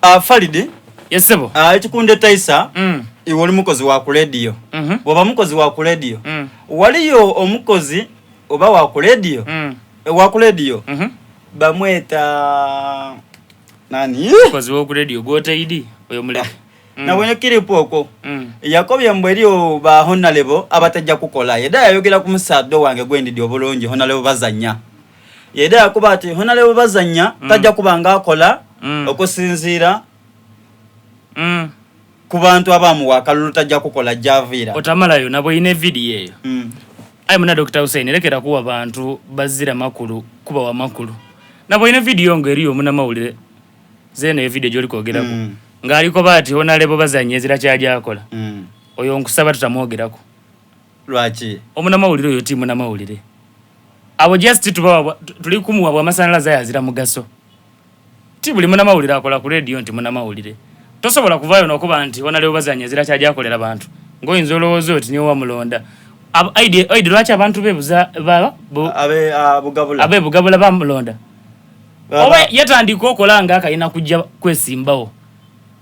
Ah, Falidi. Yes sebo. Ah, ekikundetaisa mm. iwe oli mukozi wa ku radio mm -hmm. bwoba mukozi wa ku radio mm. waliyo omukozi oba wa ku radio mm. Eh, wa ku radio mm -hmm. bamweta nani mukozi wa ku radio gwoteidi oyo muleke mm. nabonye kiripu okwo mm. yakobye mbu eriyo ba honalebo abatajja kukola yeda yayogera ku musaadha wange gwendidi obulungi honalebo bazanya Yeda yakoba ati Honalebo Bazanya mm. tajja kuba nga akola mm. okusinziira mm. ku bantu abamuwa akalulu tajja kukola javiira. Otamalayo nabweine vidiyo eyo mm. Aye muna Dr. Hussein lekera kuwa bantu bazira makulu kuba wa makulu. Nabweine vidiyo nga eriyo omunamawulire zeno eyo vidiyo gyoli kwogeraku mm. nga aliko bati Honalebo Bazanya ezira kyaja akola mm. oyo nkusaba tutamwogerako. Lwaki? Omunamawulire oyo ti munamawulire. Abo just tubawa tuli kumuwa bwa masanalaze aye azira mugaso. Ti buli munamawulire akola ku radio nti munamawulire. Tosobola kuvayo nokoba nti Honalebo Bazanya ezira kyaja akolera bantu. Nga oyinza olowooza oti niwe wamulonda. Aidi aidi lwaki abantu be buza ba bu, abe uh, Bugabula. Abe Bugabula bamulonda. Oba yatandika okola nga akalina kujja kwesimbawo.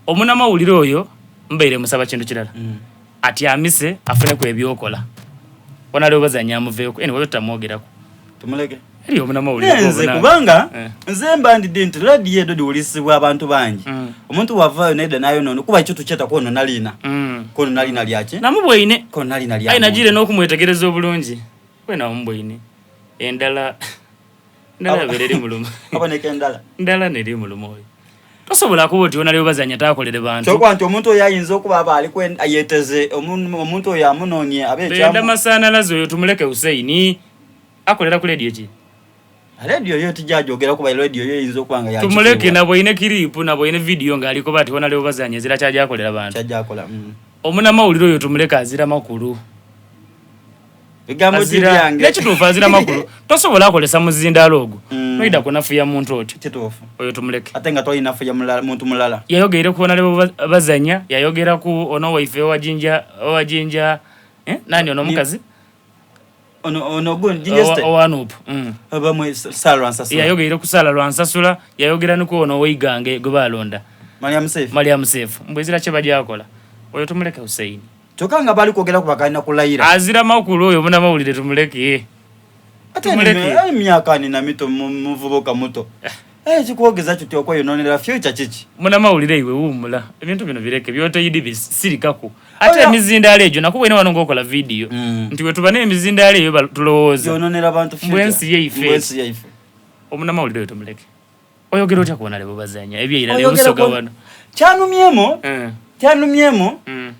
Omunamawulire oyo mbaire musaba kintu kirala. Mm. Atyamise afuneku ebyokola. Onaleo bazanya amuveeku anyway oyo tutamwogeraku. Tumuleke. Eriyo omunamawulire Nze gw'obona. kubanga Eh. nze mba ndidde nti radiyo edo diwulisibwa abantu bangi Mm. omuntu wavaayo nedda nayonona kuba ekyo tukyeta kwonona liina Mm. kwonona liina lyaki Namubweine. kwonona liina lya Aye nagiire muntu. n'okumwetegereza obulungi. Wena namubweine. Endala Ndala yabeera eri muluma. Aboneka endala. Ndala neri muluma oyo. Tosobola kuba oti onaleo bazanya takolere bantu. Kyokwa nti omuntu oyo ayinza okuba aba ali yeteze omuntu oyo amunoonye abe ekyamu. Benda masanalaze oyo tumuleke Hussein. Akolera ku radio ki? Radio yo tijajogera kuba radio yo eyinza okuba nga yakitiibwa. Tumuleke nabwoine kiripu nabwoine video nga aliko bati onaleo bazanya ezira kyajakolera bantu. Kyajakola. Mm. Omunamawulire oyo tumuleke azira makulu. Bigambo ki byange? Nekituufu azira makulu. Tosobola akolesa muzindaalo ogwo. Mm. Noida kunafuya muntu otyo. Kituufu. Oyo tumuleke. Ate nga tolinafuya mulala, muntu mulala. Yayogeire ku Honorable Bazanya, yayogera ku ono waife owa Jinja, owa Jinja, eh? Nani ono omukazi? Ono ono gundi Jinja State. Owa Nup. Mm. Abamwe Sara Lwansasula. Yayogeire ku Sara Lwansasula, yayogera ni ku ono oweigange gwe balonda. Mariam Seif. Mariam Seif. Mbwezira kye bajakola. Oyo tumuleke Hussein. Kyoka nga bali kwogera ku bakalina kulayira. Azira makulu oyo munamawulire tumuleke. Ate tumuleke. Emyaka nina mito muvubuka muto. Eh, eh kikwogeza kityo okweyononera future kiki? Munamawulire iwe wummula. Ebintu bino bireke byotoyidi bisirikako. Ate emizindaalo egyo nakubwene wano ng'okola vidiyo. Mm. Nti wetuba n'emizindaalo eyo tulowooza. Yononera abantu future. Mbwensi yaife. Mbwensi yaife. Omunamawulire oyo tumuleke. Oyogera otya kubona lebo bazanya ebyeira ne busoga wano. Kyanumyemu mm. Kyanumyemu mm.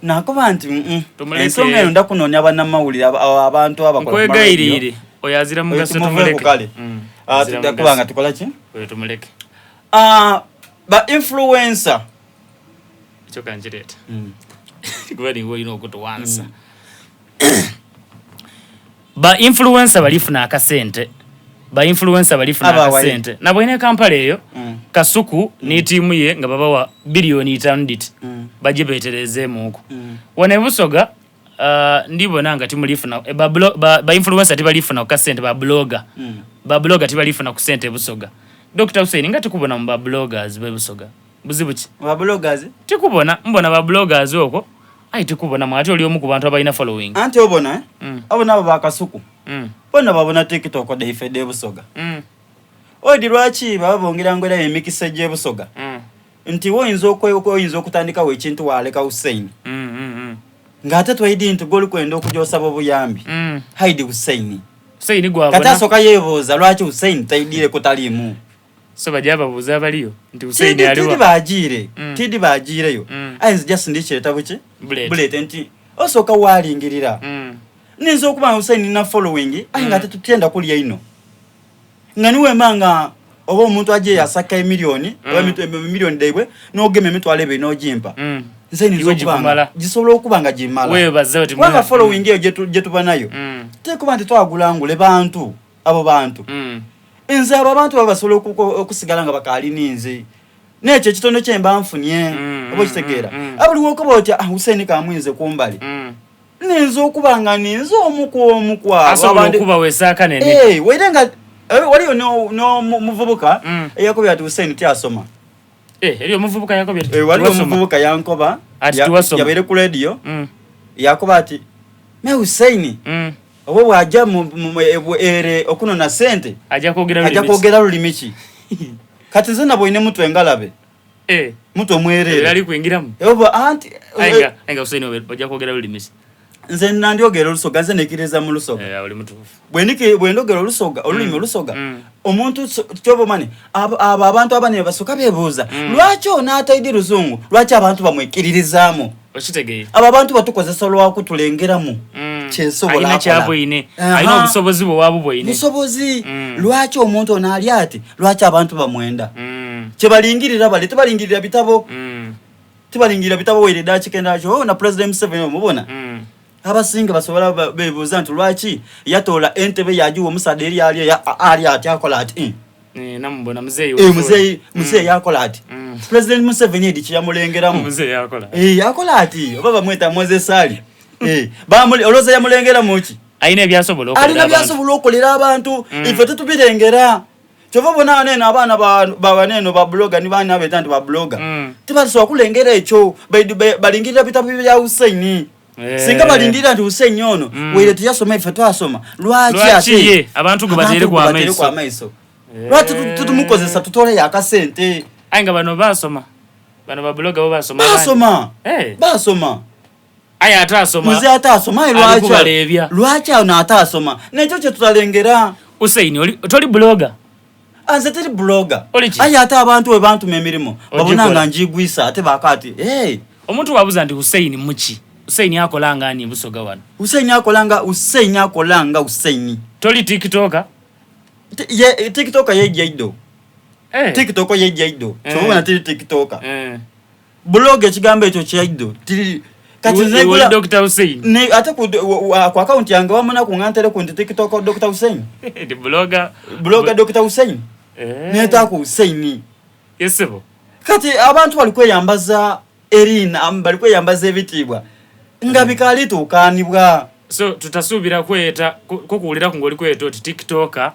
Nakoba nti mm -mm. Ensonga eno ndakunoonya bannamawulire abantu abakola Nkwegayirire oyo azira mugaso tumuleke. Kale. Mm. Ah, tujja kuba nga tukola ki? Oyo tumuleke. Ah, ba influencer. Ekyo kankireeta. Mm. Kuba niwe olina okutuwansa. Mm. Ba influencer balifuna akasente. Ba influencer balifuna akasente. Nabwene Kampala eyo mm. Kasuku mm. ni tiimu ye nga babawa biliyoni itaanu diti mm. baje beterezeemuuku mm. wano e Busoga uh, ndibona nga timulifuna eh, ba, ba, ba influencer tibalifuna ku kasente ba blogger mm. ba blogger tibalifuna ku sente e Busoga. Dr. Hussein nga tikubona mu ba bloggers be Busoga. Buzibu ki? Ba bloggers? Tikubona, mbona ba bloggers okwo. Aye tikubona mwe ate oli omu ku bantu abalina following. Anti obona eh? Mm. Abo nabo ba Kasuku. Mm. Bona babona TikTok dhaife dhe Busoga. Mm. Odi lwaki baba bongera ngera emikisa gye Busoga. Mm. Nti woyinza oyinza okutandikawo ekintu waleka Hussein. Mm, mm, mm. Ng'ate twaidi nti gw'oli kwenda okuja osaba obuyambi. Mm. Haidi Hussein. Hussein gwabona. Kati asooka yeebuuza lwaki Hussein taidiireko taliimu. So baja babuuza abaliyo nti Hussein aliwa. Tidi bagiire. Mm. Tidi bagiireyo. Mm. Aye nze just ndikireta buki? Bulete. Bulete nti osooka waalingirira. Mm. Ninza okuba nga Hussein nina following aye nga tetutyenda kulya inho. Nga niwema nga oba omuntu aje yasaka emiliyoni mm. oba emiliyoni dhaibwe n'ogema emitwalo ebiri n'ogimpa. Mm. Nze ninza okuba nga gisobola okuba nga gimala. Weebaze oti kubanga following eyo gye tuba nayo. Mm. Tekuba nti twagulangule bantu. Abo bantu. Mm. Nze abo abantu baba basobola okusigala nga bakaali ninze. N'ekyo ekitono kye mba nfunye. Mm, Oba okitegeera. mm, mm. Abuli wokoba otya, ah, Hussein kamwinze kumbali. Mm. Ninza okuba nga ninze omu ku omu ku abo. Asobola Abandi- okuba wesaaka nene. Eh, waire nga eh, waliyo no, no muvubuka Mm. eyakubye ati Hussein tyasoma. Eh, eriyo omuvubuka yakobye ati Eh, waliwo tiwasoma. omuvubuka yankoba Ati ya- tiwasoma. yabaire ku radio Mm. yakoba ati me Hussein Mm. oba bw'ajja mu- mu- mu- ere okunona sente Ajja kwogera ajja lulimi ki? kwogera lulimi ki kati nze nabwoine mutwe ngalabe Eh. mutwe mwereere Era ali kwingiramu. Oba anti Aye nga Hussein ojja kwogera lulimi ki? Nze nandyogera olusoga nze nekiriza mu lusoga. Eh, oli mutuufu. Bwe bwendogera olusoga olulimi mm. olusoga mm. omuntu kyoba omani abo abantu abanene basooka beebuuza mm. lwaki ono ataidi luzungu lwaki abantu bamwekiririzaamu okitegeera abo abantu batukozesa lwakutulengeramu mm. kyensobola kyabwine alina obusobozi bwe wabu bwine busobozi mm. lwaki omuntu ono ali ati lwaki abantu bamwenda mm. kyebalingirira bali tebalingirira bitabo mm. tebalingirira bitabo waire edakika endala kyo oh, na president Museveni omubona mm. abasinga basobola bebuuza nti lwaki yatoola entebe yagiwa omusaadha eri ali ali ati akola ati eh. Eh, namubona muzeeyi eh, muzeeyi muzeeyi mm. yakola ati mm. President Museveni edi kyeyamulengeramu muzeeyi yakola eh yakola ati oba bamweta Moses Ali eh bamuli olowooza yamulengeramu ki alina ebyasobola okukolera alina byasobola okukolera abantu mm. ife tetubirengera kyova obona wano eno abaana bawano eno babuloga ni baana abeta nti babuloga mm. tibasobola kulengera ekyo balingirira bitabo bya Hussein eh. singa balingirira nti Hussein ono mm. waire teyasoma ife twasoma lwaki ate abantu gwe bateereku amaiso eh. lwaki tutumukozesa tutoleyo akasente aye nga bano basoma bano babuloga bo basoma basoma eh. basoma aye ate asoma muze ate asoma aye lwaki lwaki ono ate asoma nekyo kyetutalengera Hussein oli toli blogger anze teri blogger aye ate abantu we bantuma emirimu babona nga njigwisa ate bakati hey. Omuntu wabuza nti Hussein muki Hussein akola nga ani busoga wano Hussein akola nga Hussein akola nga Hussein toli tiktoker ye tiktoker ye jaido eh. Tiktok ye jaido eh. so bona tiri tiktoker eh. Blog ekigambo ekyo kyaido tiri kati negula Dr. Hussein ne ate ku ku account yange wamuna ku ngantere ku nti TikTok Dr. Hussein ndi blogger blogger Dr. Hussein eh neta ku Hussein yesebo kati abantu bali kweyambaza erina bali kweyambaza ebitiibwa nga mm. bikali tukanibwa so tutasuubira kweta kukuwulira ku ng'oli kweta oti tiktoker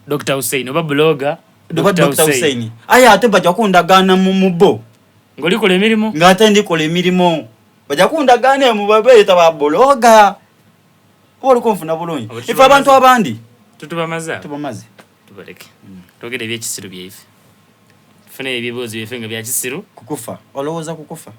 Dr. Hussein oba blogger Dr. Hussein aye ate bajja kundagaana mu bo ng'olikola emirimu ng'ate ndikola emirimu bajja kundagaana emu babeeta ba blogger oba oli kunfuna bulungi ife abantu abandi tutubamaze tubamaze tubaleke mm. twogere ebyekisiru byaife tufune ebibuuzo byaife nga byakisiru kukufa olowooza kukufa